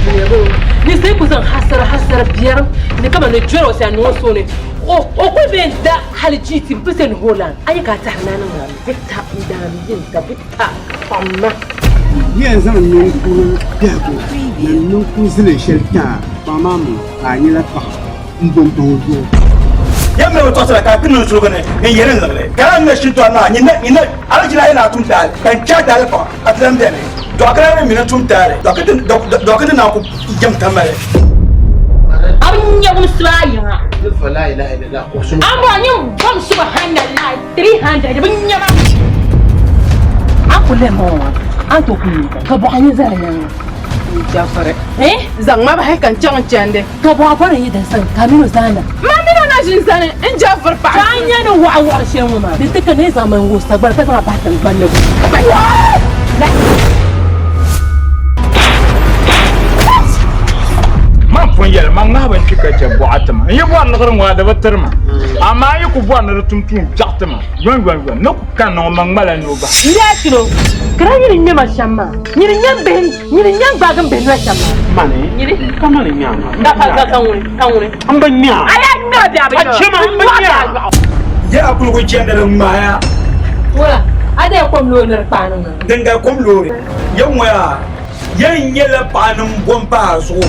Dunia bɔŋɔ ninsal ku zaŋ hasara hasara biɛrim ni kaman ni jɔra o sani niŋ o suhu ni o kul bee n-da hali GT m-pili ni Holland. A yi ka a tɛhiri ni a niŋ maa buta n-daan yin ka buta kpaŋ ma. Yi yɛn zaŋ ninkuri biɛhigu ni ninkuri zilin shɛli ti a, paɣ maa mi, ka a nyɛla paɣa m-bo m-pahi o zuɣu. Yɛm mi bi tɔɣisira ka a kpi niŋ suligu ni n-yɛli n liɣiri. Ka a ni na shintɔri maa, nyin na alizina yi na tum taali, ka n chɛ a taali paɣ a ti lan beni. Dɔɣikina ni mi ni tum taali, dɔɣikina ni naan ku jɛm tamali. A bi nya wumsibu a yiŋa. Amaa nyin bom subahanallahi 300 bi nya ma. A ku lɛhi ma ŋɔ maa, a ni tooi ku nyin ka bɔɣa nyin zali nyaŋa. Jafari, zaŋ ma bahi ka n chaŋ n chandi. Ka bɔɣa bɔri n yi din sani ka a mini o zaanda. Ma mini o na ʒi n-zani n Jafari paɣa. Ka a nya ni wɔɣa wɔɣi shɛli ŋɔ maa, di ti ka ni zaŋ ma n-wuhi sagbani ka zaŋ a bahi tiŋgbani ni. Man pun yɛli ma ŋahiba n-kpi ka chɛ bɔɣa ti ma. N yi bɔri liɣiri ŋɔ a di bi tiri ma. Amaa yi ku bɔri ni di tum tuun biɛɣu ti ma yomyomyom, ni ku kanna ŋɔ man ŋmala ni o bahi. N daa chɛ o, ka daa nyini ŋme ma shɛm maa. Nyini nya m bihi, nyini nya n gbaagi m bihi noli shɛm maa. Mani, Nyini. ka mani nya ma. Ka ka ka ka ŋuni, ka ŋuni. M bi nya. A yaa ŋme a bihi a bi A nya. chɛ ma, m bi N nya. nyɔɣu. Ye a kuligu chɛndi di ŋmaaya. Wula, a dee kom loori ni di kpaani ŋɔ. Din gari kom loori, ye ŋɔ yaa, yɛn nyɛla paɣa ni m-bo m-pahi a zuɣu.